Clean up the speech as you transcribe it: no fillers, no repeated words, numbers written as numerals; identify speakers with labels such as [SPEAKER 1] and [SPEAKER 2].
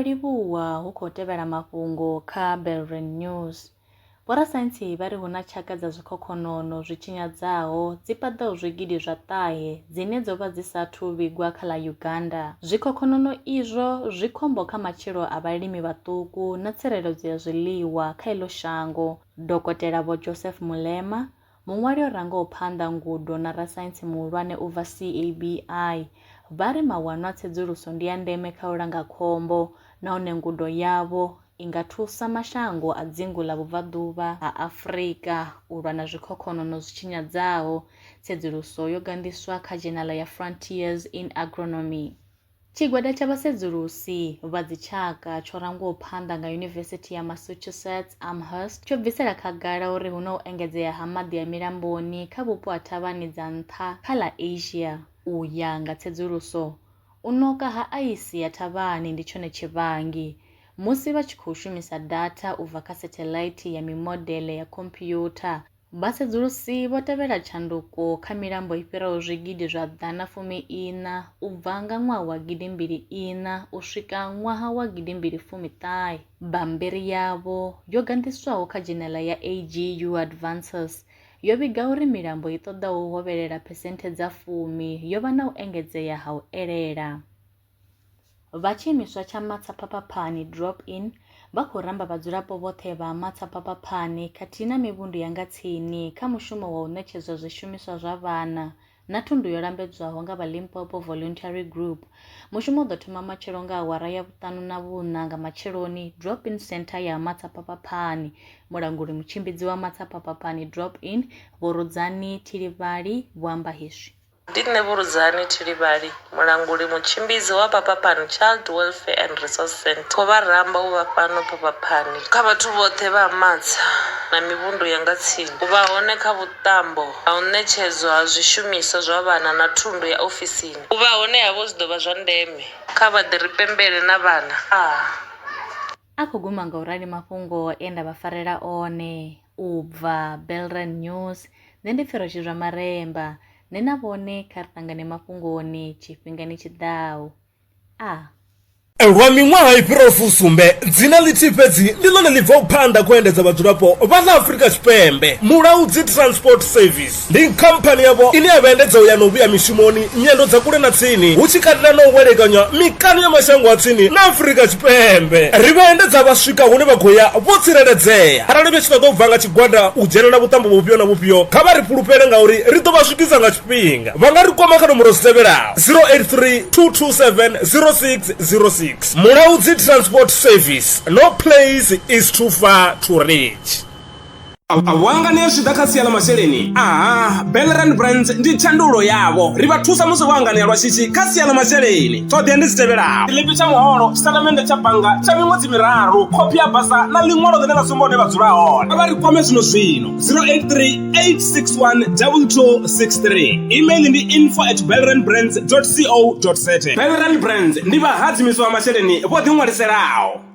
[SPEAKER 1] livhuwa hu khou tevhela mafhungo kha Belren News. Vhorasaintsi vha ri hu na tshaka dza zwikhokhonono zwi tshinyadzaho dzi paḓaho zwigidi zwa ṱahe dzine dzo vha dzi sa athu vhigwa kha ḽa Uganda. Zwikhokhonono izwo zwi khombo kha matshilo a vhalimi vhaṱuku na tsireledzo ya zwiḽiwa kha iḽo shango. Dokotela Vho Joseph Mulema, Muṅwali o rangaho phanḓa ngudo na rasaintsi muhulwane u bva CABI vha ri mawanwa a tsedzuluso ndi a ndeme kha u langa khombo nahone ngudo yavho i nga thusa mashango a dzingu ḽa Vhubvaḓuvha ha Afrika u lwa na zwikhokhonono zwi tshinyadzaho. Tsedzuluso yo ganḓiswa kha dzhenala ya Frontiers in Agronomy. Tshigwada tsha vhasedzulusi vha dzitshaka tsho rangwaho phanḓa nga Yunivesithi ya Massachusetts Amherst tsho bvisela khagala uri hu na u engedzea ha maḓi a milamboni kha vhupo ha thavhani dza nṱha kha ḽa Asia. U ya nga tsedzuluso, u ṋoka ha aisi ya thavhani ndi tshone tshivhangi. Musi vha tshi khou shumisa datha u bva kha setheḽaithi ya mimodele ya khomphyutha, Vhasedzulusi vho tevhela tshanduko kha milambo i fhiraho zwigidi zwa ḓana fumi iṋa u bva nga ṅwaha wa gidi mbili iṋa u swika ṅwaha wa gidi mbili fumi ṱahe. Bammbiri yavho, yo ganḓiswaho kha dzhenela ya AGU Advances, yo vhiga uri milambo i ṱoḓaho u hovhelela phesenthe dza fumi yo vha na u engedzea ha u elela. Vha tshiimiswa tsha Matsaphaphani Drop Inn vha khou ramba vhadzulapo vhoṱhe vha Matsaphaphani khathihi na mivhundu ya nga tsini kha mushumo wa u ṋetshedzwa zwishumiswa zwa vhana na thundu yo lambedzwaho nga vha Limpopo Voluntary Group. Mushumo u ḓo thoma matshelo nga awara ya vhuṱanu na vhuṋa nga matsheloni Drop In Centre ya Matsaphaphani. Mulanguli mutshimbidzi wa Matsaphaphani Drop Inn, Vho Rudzani Thilivhali vho amba hezwi.
[SPEAKER 2] Ndi nṋe Vho Rudzani Thilivhali, mulanguli mutshimbidzi wa Phaphaphan Child Welfare and Resource Centre. Khou vha ramba u vha fhano Phaphaphani kha vhathu vhoṱhe vha ha Matsha na mivhundu ya nga tsini u vha hone kha vhuṱambo ha u ṋetshedzwa ha zwishumiswa zwa vhana na thundu ya ofisini. U vha hone havho zwi ḓo vha zwa ndeme. Kha vha ḓe ri pembele na vhana. A.
[SPEAKER 1] A khou guma nga u rali mafhungo e nda vha farela one u bva Belren News. Nṋe ndi Pfhi Zwa Maremba. Nṋe na vhone kha ri ṱangane mafhungoni tshifhingani tshi ḓaho. A.
[SPEAKER 3] Lwa miṅwaha i fhiraho fusumbe, dzina ḽithihi fhedzi ndi ḽone ḽi bvaho phanḓa kha u endedza vhadzulapo vha ḽa Afrika Tshipembe, Mulaudzi Transport Service. Ndi khamphani yavho ine ya vha endedza u ya na u vhuya mishumoni, nyendo dza kule na tsini, hu tshi katela na u welekanywa mikano ya mashango a tsini na Afrika Tshipembe. Ri vha endedza vha swika hune vha khou ya vho tsireledzea. Arali vha tshi ṱoḓa u bva nga tshigwada u dzhenela vhuṱambo vhufhio na vhufhio, kha vha ri fhulufhele ngauri ri ḓo vha swikisa nga tshifhinga. Vha nga ri kwama kha nomboro dzi tevhelaho, 083 227 0606. Mulaudzi Transport Service, no place is too far to reach.
[SPEAKER 4] Vho anganea zwi tshi ḓa kha sia ḽa masheleni? Aha, Belrand Brands ndi thandululo yavho. Ri vha thusa musi vho anganea lwa shishi kha sia ḽa masheleni. Ṱhoḓea ndi dzi tevhelaho, tshiḽipi tsha muholo, tshitatamennde tsha bannga tsha miṅwedzi miraru, khophi ya basa na ḽiṅwalo ḽine ḽa sumba hune vha dzula hone. Kha vha ri kwame zwino zwino 083 861 2263. Email ndi info at belrandbrands co za. Belrand Brands ndi vhahadzimiswa vha masheleni vho ḓiṅwaliselaho.